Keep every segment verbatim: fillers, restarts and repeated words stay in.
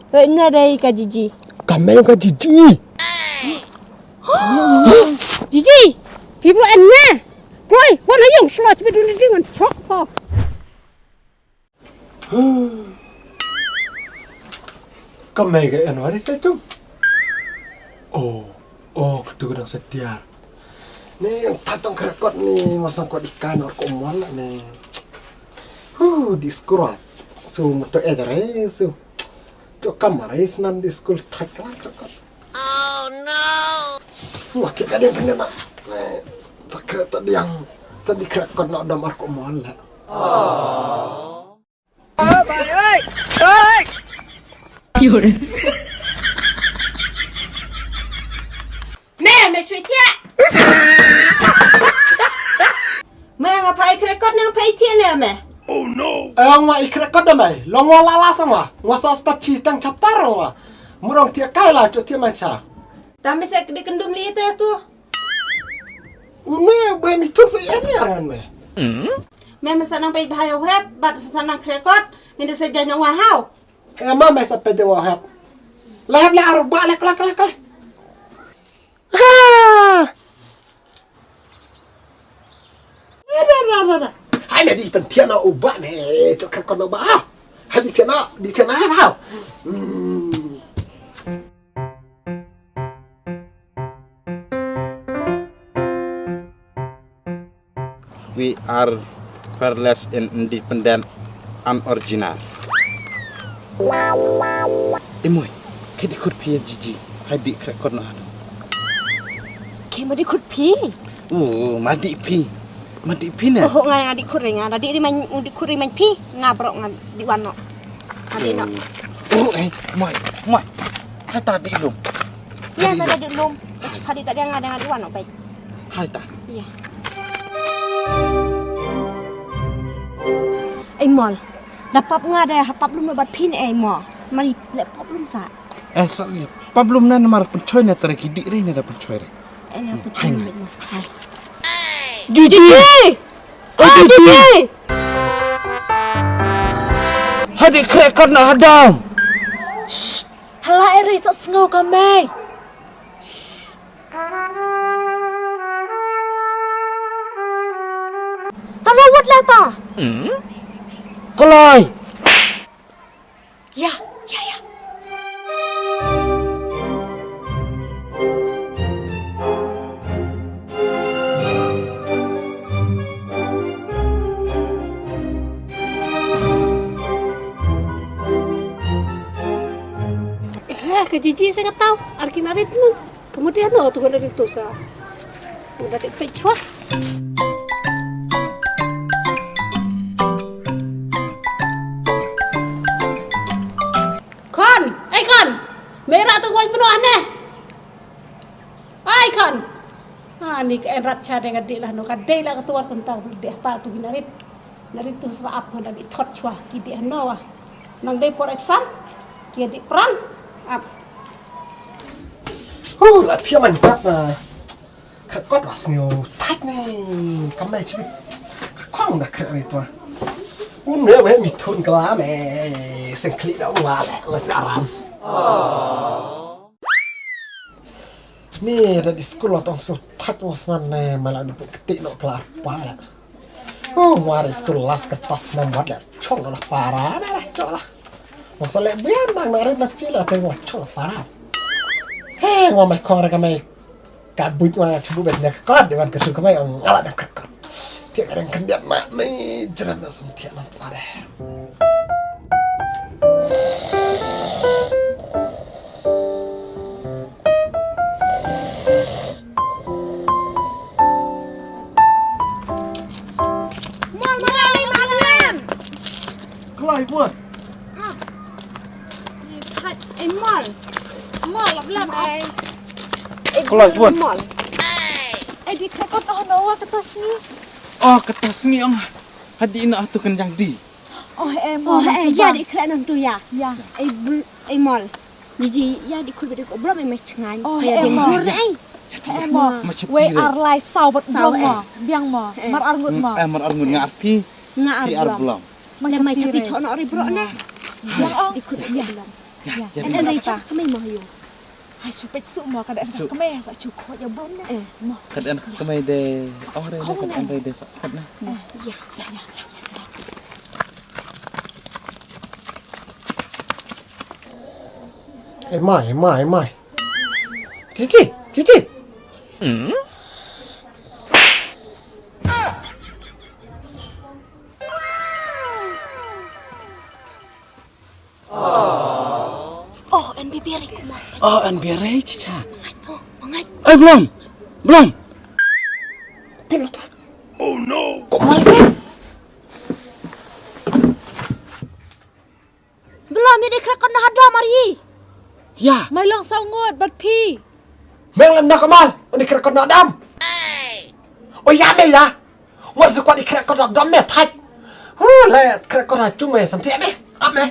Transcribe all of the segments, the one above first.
Hei, na dei ka Jiji. Ka mei ka Jiji. Jiji, phi buh en na. Kloi, wan ha ïing shuwa, phi dun ding ngan chok pho. Ka mei ka en wari sa tu. Oh, oh, ka tu ka dang sa tiar. Ni, ta tong ka rekod ni, masa ko di kan ko mon ni. Huh, di skul. So, moto eh dare, so. Tok kamar is nan di skul thak lang ka rekod. Oh no. Wah, kita dia kena nak. Eh, sakret tadi yang tadi kena kau nak damar kau mohon lah. Me, me shui thiah. Me nga phai krekot nang phai thiah ne me. Ong ma i krekot da mai. Long wa la la sama. Wa sa sta chi tang chapter wa. Murong thiah kai la chu thiah mai cha. Ta me se di kendum li te tu. Une be mi tu fe ya ni aran me. Me me sa nang phai bhai web bat sa nang krekot. Ni de se jai nang wa hau. He ma me sa pe de wa hep. La hep la aru ba la kla kla kla. Ha! Hai, me di pyntiana u ba me, to kan kono ba. Hai, di tiana, di tiana ha. Hmm. We are fearless and independent and original. Imoi, ke di khut phi Jiji, hai di krekot na hadu. Ke ma di khut phi? Oh, ma di phi. Ma di phi ne? Oh, nga nga di khut ringa, da di ri man di khut ri man phi, nga bro nga di wan no. Nga di no. Oh, eh, moi, moi. Hai ta di lum. Ya, ta di lum. Pha di ta di nga di wan no bai. Hai ta. Ya. Ai mol. Da pap nga da ha pap lum no bat phin ai mo. Mari le pap lum sa. Eh, sorry. Pap lum na mar pynchoi na tare ki di re na da pynchoi re. Eh, na pynchoi re. Hai. Jiji. Oh, Jiji. Hadi krekot na hadam. Hala eri sa sngew ka mei. Talo wat la ta. Kalai. Ya, ya, ya. Eh, ka Jiji sa ka tau, ar ki narit nun. Kemudian no tu kena rintu sa. Udah dek pechwa. Kon, eh Kon. Mera tu wai penuh aneh. Ai Kon. Ah, ni ka enrat cha deng adik lah no ka dei lah ka tuar kentang deh apa tu binarit. Nari tu sera ap ngan da dih thot chwa ki dih hano wa. Nang dei por exam ki dih pran ap. Hu la pia man pat na. Khat kot wa sngew thait ni. Kam dei chibit. Khong da kre ri twa. Un me we mi thun kala me. Seng klik da wa le wa saram. Ni da di skul wa tong su thait wa snan ne ma la du kti no kala pa la. Oh, mari skul las ka tas nam wat le chong la para me la chong la. Masa le bian dang na rit na chi la teng wa chong la para. He, wa mai khong re ka mai ka buit wa chu bu bet ne ka kot de wan ka su ka mai ong ala da ka kot. Ti ka reng kan dia ma mai jran na sum ti na ta de. Mol, mol, mol, mol. Kloi bun. Ah. Ni khat, eh, mol. Mol, lap, lap, eh. Eh, kloi bun. Mol. Eh, di khat ko tau no wa kata sngi. Oh, kata sngi ong. Hadi ina atu kenjang di. Oh, eh, mol. Oh, eh, ya, di khat nang tu ya. Ya. Eh, bl-, eh, mol. Jiji, ya di khut bede ko bro me me chngan. Oh, ya he, di mo. Jur ai. He, mo. Wei ar lai saw bat bro mo. Biang mo. Mar ar ngut mo. Eh, mar ar ngut nga ar phi. Nga ar bro. Mar ar bro. Di khut bede ko bro. Ya. Ïa, ïa, ïa. Ka dei sa kmie mo ïa u. Ha shu peit suk mo, ka dei sa kmie sa shu khot ïa bun na. Eh, mo. Ka dei sa kmie de. Oh, re, ka dei de sa khot na. Eh, ïa, ïa, ïa. Eh, mai, mai, mai. Titi, Titi. Oh, en bibiar kumar. Oh, en bibiar cha. Mangai po, mangai. Ai, belum. Belum. Pelota. Oh no. Kok malas ni? Belum, ïa dei krekot na hadam ari. Ïa. Mai long saw ngut bad phi. Meng lem na kamal, uni krekot na dam. Oh ïa me ïa. War su kwat i krekot na dam me thait. Hu le krekot na chung me samti me. Ap me.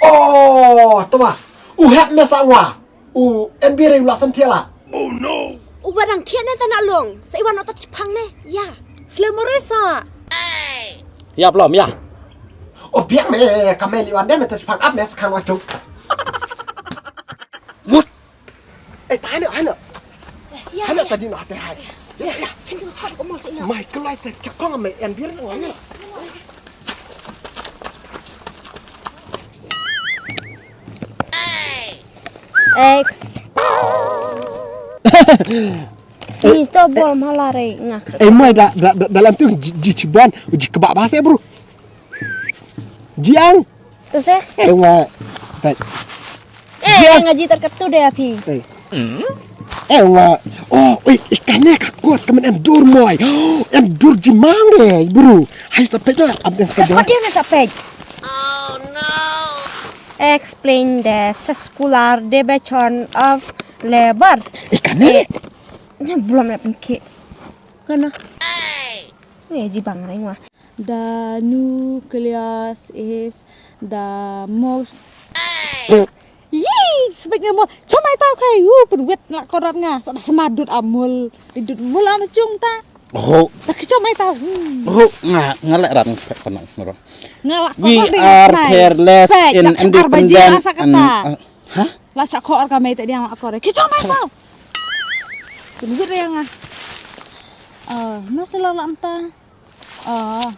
Oh, twa. U hep me sa wa. U en biri u la samti la. Oh no. U ba dang thiah ne ta na long. Sa i wan ot ta chipang ne. Ïa. Sle more sa. Ïa, belum ïa. Oh, biang me ka me li wan de me ta chipang ap me sa khang wa chung. What? Eh, ta ano, ano. Ïa, ano ïa. Tadi no ate hai. Ïa, ïa. Chintu kat ko mo sa ïa. Mai kelai te chakong me en bir no. Ex. Ni to bol malare ngak. Eh, mai da, da, da, dalam tu ji, ji chibon, ji kebak bahasa, bro. Jiang. Tu seh. Eh, wa. Tat. Eh, nga ji terketu deh api. Eh. Eh, wa. Oh, eh, ikan ne ka kuat ka men endur moi. Endur jimang deh, bro. Hai, sampai tu, abang ka. Kau dia nak sampai. Oh no. Explain the circular division of labor. Ikan ne? Eh, ni belum nak pengki. Kana? Eh, jibang ring wa. The nucleus is the most. Yee, sbek nga mo. Chomai tau kai. U pynwit la korot nga. Sa da smadut amul. Didut mul am chung ta. Ho. Ta ki chomai tau. Hmm. Ho, nga, nga leh ran pek kono ngoro. Nga la korot. We are fearless and independent and, uh, hah? La sa ko ar ka mai ta diang la korot. Ki chomai tau. Pynwit ring nga. Uh, no sila la am ta. Oh,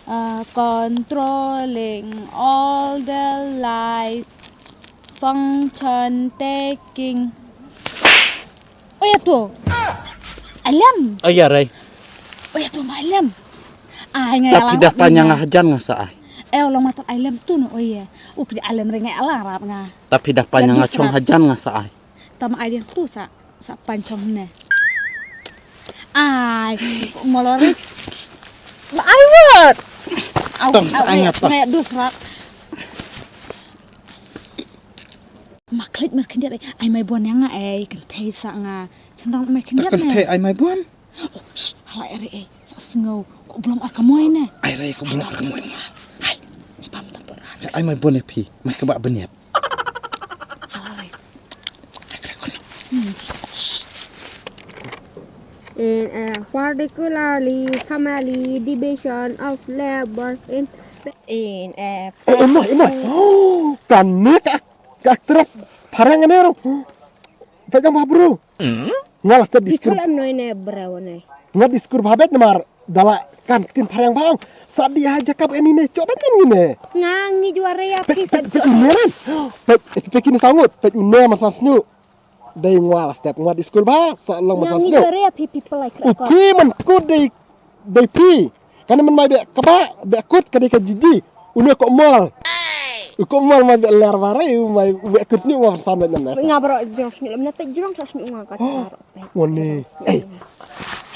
uh, controlling all the life function taking. Oh, ïa tu. Ailem. Oh, ïa, Rai. Oh, ïa tu ma ailem. Ai, nga tapi dah panjang hajan nga sa ai. Eh, long mata ailem tu no, oh, ïa. U pdi ailem ring nga lang rap nga. Tapi dah panjang nga chong hajan nga sa ai. Tam ai diang tu sa, sa panchong ne. Ai, molori. Ai wat. Tong sa ai ngapa? Ngai dus rat. Maklik mer khyndiat ai mai bon yang ai kan thei sa nga. Chandang mai khyndiat ne. Kan thei ai mai bon. Oh, hala ere ai sa sngau. Ko belum ar kamoi ne. Ai rai ko belum ar kamoi. Hai, pam tam por. Ai mai bon e phi. Mai kebak beniat. In a particularly family division of labor in in a Eh, emoi, emoi. Oh, kan ne ka ka trap parang ne ro. Pegang bah bro. Nga la step diskur. Ikolam noi ne bro ne. Nga diskur bah bet namar. Dala kan kin phareng bang. Sa di ha jakap ini ne coba kan ini. Nga ngi juara ya phi sa. Pek meran. Pek pek ini sangut. Pek ne masan snu. Dei ngwa la step ngwa di skul ba sa long masan snu. Nga ngi juara ya phi people like. Upi man ku dei dei phi. Kan man mai be kaba be kut ka dei ka jiji. Unu ko mol. Ko mol mai be lar bare mai be kut snu ngwa san be nan. Nga bro jong snu lam na pek jong snu ngwa ka. Ngone. Eh.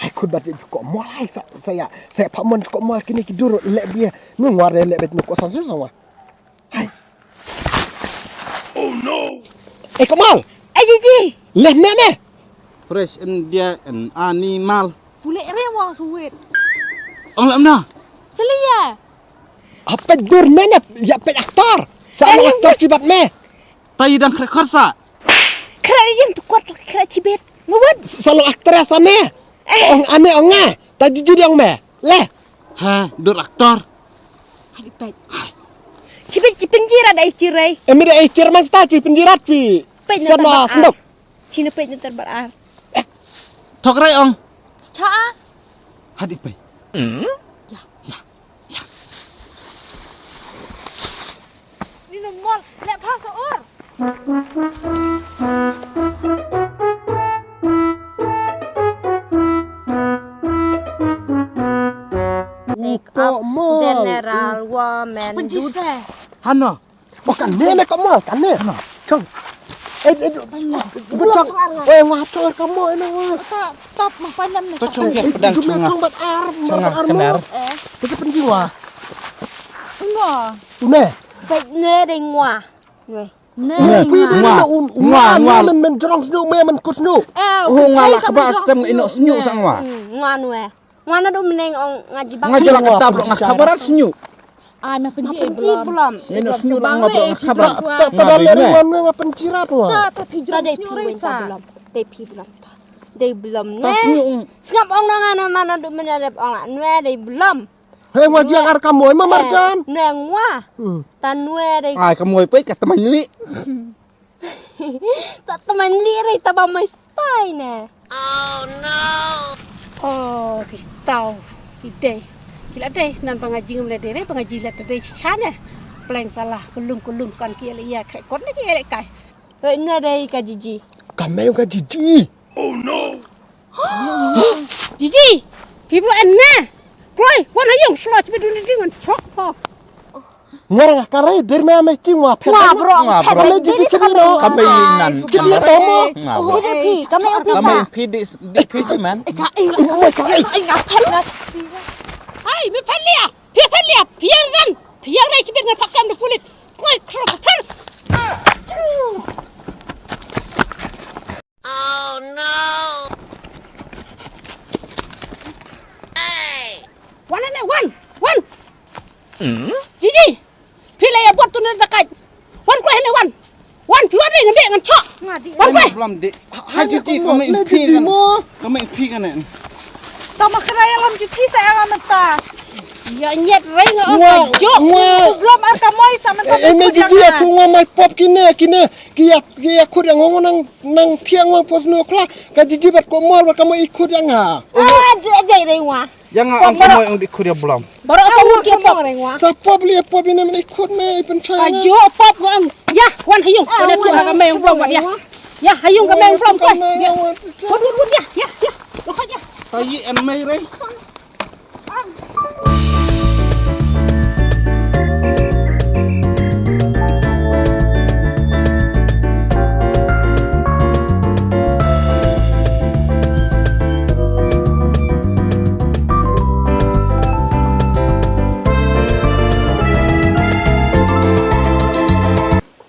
Hai khut bat ju ko mol hai sa sa ya. Sa pha mon ko mol kini ki dur le bia. Nu ngwar le bet nu ko san su sa wa. Hai. Oh no. Eh ko mol. Eh jiji. Le ne ne. Fresh India and animal. Pule re wa suwit. Ong lam na. Selia. Apa dur ne ne ya pet aktor. Sa aktor chibat me. Tayi dang krekor sa. Kra ri jin tu kuat kra chibet. Ngawat. Sa long aktor sa me. Eh. Ong ane ong nga. Ta jiji di ong me. Le. Ha, dur aktor. Hai pet. Hai. Ci pyn-, ci pynjirat ai ci rei. Em, dei ai ci man sta ci pynjirat ci. Peit na. Sama sendok. Ci na peit na ter bar ar. Thok rei ong. Cha. Hadi peit. Ya. Ya. Ya. Ni na mol, le pha sa or. General woman. Hano. Oh, kane ne, kamo, kane. Chong. Eh, eh, chong. Eh, ngwa chong, kamo, eh, ngwa. Top, top, ma panjam ne. To chong ya pedal chong. Chong bat ar, chong bat ar kenar. Kita penjiwa. Ngwa. Une. Baik ne dei ngwa. Ne. Ne. Ngwa, ngwa, ngwa. Men, men jrong snu, men, men kus snu. Eh, oh, ngwa la kaba stem ino snu sang ngwa. Ngwa nue. Nga naduh myneng ong nga jibak. Nga jala ka tab nga khabarat snyu. Ai, ma pynji blom. Mino snyu la nga blom khabarat. Ta ta dei me. Nga pynjirat nga. Ta ta phi jrong snyu rei sa. Dei phi blom. Dei blom ne. Sngap ong na nga na ma naduh mynne rep ong la nwe dei blom. He, ngwa jiang ar kamoi ma marjan. Ne ngwa. Ta nwe dei. Ai, kamoi peit ka tmaiñ li. Ta tmaiñ li rei ta ba mai stai ne. Oh no. Oh, ki tau. Ki dei. Ki la dei nan ba nga jingim le dei rei ba nga ji le dei cha ne. Pleng salah kulum kulum kan ki le ya kai kon ne ki le kai. Rei ne dei ka jiji. Ka mei ka jiji. Oh no. Jiji. Ki bro en ne. Kloi, wan ha yung shloi chibit dun ding ngan chok pho. Ngor nga kare der me ame ching wa phet. Nga bro, nga phet. Ame jiji kini no. Kame nan. Kini to mo. Nga bro. Kame phi, kame phi sa. Kame phi di di phi sa man. Ka ai. Ai nga phet na. Ai me phet lia. Phi phet lia. Phi yang ran. Phi yang rai chibit nga thak kam de pulit. Kloi kro pher. Oh no! Hey! Wan ne, wan! Wan! Hmm? Jiji! Phi la ya bot tu ne da kai. Wan ko ne wan. Wan phi wan ne ngan de ngan chok. Wan ko. Blom de. Ha jiji ko me phi kan. Ko me phi kan ne. Tama kra ya lam jiji sa ya lam ta. Ya nyet reng. Wa, wa. Blom ar ka moi sa man ta. Eh, me jiji ya tu ngwa mai pop kine kine. Ki ya, ki ya khut ya ngong nang, nang thiang wang pos no khla. Ka jiji bat ko mor bat ka mo i khut ya nga. Ah, dei, dei, dei wa. Ya nga ang ka mo ang di khut ya blom. Baru apa mungkin pop? Sa pop li pop ini men i khut me i penchai. Ajo pop ngong. Ya, wan hayung. Kada tu ka me yang blom ya. Ya, hayung ka me yang blom ko. Ya. Wut, wut, wut ya. Ya, ya. Lokot ya. Tayi en mai rei.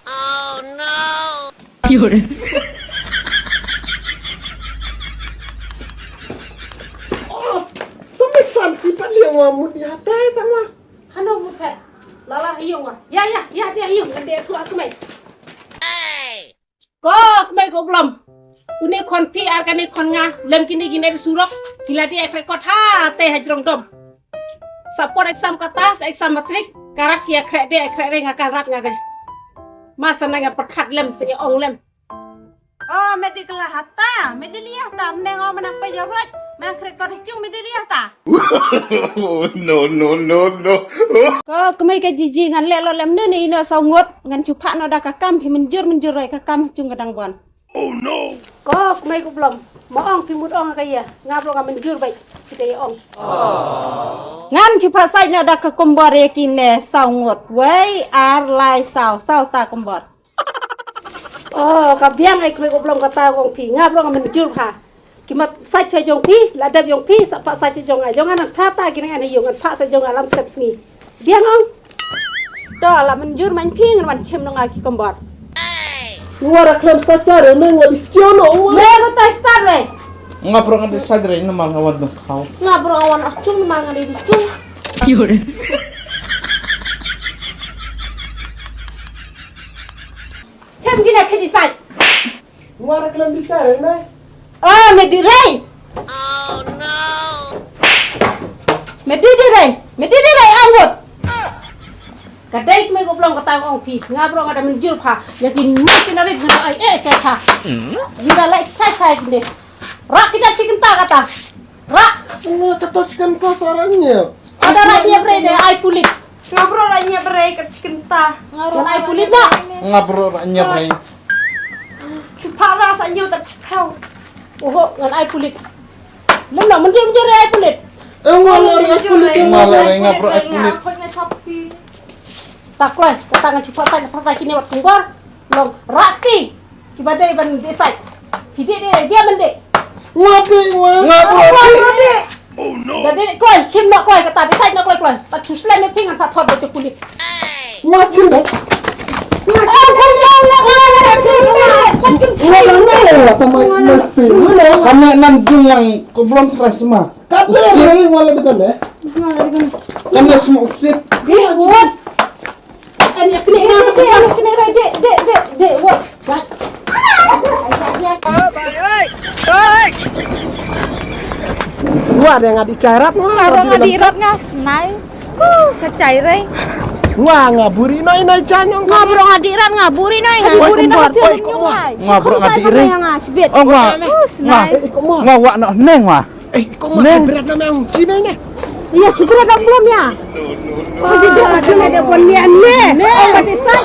Oh no! Ki hore. Oh, tu me san ki pat liang wa mut ya tai sama. Hano mut hai. Lala hiung wa. Ya ya ya dia hiung kan dia tu aku mai. Hey. Ko kmai ko blom. Une khon phi ar kane khon nga lem kine kine di surok. Kila di ek rekot ha te ha jrong dom. Sa por exam kata, sa exam matrik, karat ki akrek de, akrek de nga karat nga de. Masa na nga perkhat lem, sa ong lem. Oh, medical hata, medical hata, mneng oh menang pe jorot, menang krek kor hichung medical hata. No, no, no, no. Ko kmai ka jiji ngan leh lo lem ne ne ino saw ngut, ngan chu phah noh da ka kam phi mynjur mynjur roi ka kam hichung ka dang bon. Oh no. Ko kmai ko blom. Ma ong phi mut ong ka ya. Nga blom nga mynjur bai. Kita ya ong. Ngan chu phah sait noh da ka kombor ya kine saw ngut. Wei ar lai saw saw ta kombor. Oh, ka biang ai kmai ko blom kata ong phi. Nga blom nga mynjur ha. Ki mat sait cha jong phi, la dep jong phi, sa phah sait cha jong nga. Jong nga nang phah ta ki nang an ha yung ngan phah sait jong nga lam step sngi. Biang ong. To la mynjur man phi ngan wan chim nong a ki kombor. Ngwa ra khlem sa cha re me ngwa di chio no ngwa. Me ba tai star re. Nga bro nga di sait re na mal nga wan dong khau. Nga bro nga wan ah chung na mal nga di chung. Yore. Chim ki na phi di sait. Ngwa ra khlem di sait re me. Oh, me di rei. Oh no. Me di di rei. Me di di rei angut. Dei kmie ko Blom kata ong phi. Nga baroh nga da mynjur pha. Ïa ki nongkynnoh rit ngi ai eh sha sha. Ngi da leh sha sha kine. Rak kita chicken ta kata. Rak. Nga kata chicken ta sarang nya. Ada rak nya bre de ai pulit. Nga baroh rak nya bre ka chicken ta. Ngan ai pulit na. Nga baroh rak nya bre. Chupa ra sa nyu ta chipau. Oho, ngan ai pulit. Lem na mynjur mynjur ai pulit. Eh, nga la ring ai pulit. Nga la ring nga baroh ai pulit. Ta kloi, kata ngan shu phah sai, phah sai kine wat kumbar. Long rak ti. Kiba dei ban dei sai. Ki dei dei, biang ban dei. Nga dei, nga. Nga baroh dei. Da dei kloi, shim noh kloi kata, dei sai noh kloi kloi. Ta shu slem ïa phi ngan phah thot ba shu pulit. Nga shim noh. Nga shim noh. Nga dang dei, ta mai, mai phi. Kane nan jingïang ko Blom trai sma. Ka phi, nga la betul eh. Kane sma usip. Dei, wat. Ani kene, kene, kene, kene, dek, dek, dek, dek, wah. Wah, dia ngadi chai rap, ngadi rap nga snai. Huh, sa chai rei. Wah, nga buri noi noi chanyong. Nga bro ngadi rap, nga buri noi, nga buri noi. Oi, kumbar. Nga bro ngadi rap. Nga wah nak neng wah. Eh, kong ma, berat na ma ang Cina ne. Iya, si berat na belum ya. Oh, di dalam sini ada pon ni. Oh, mati sa.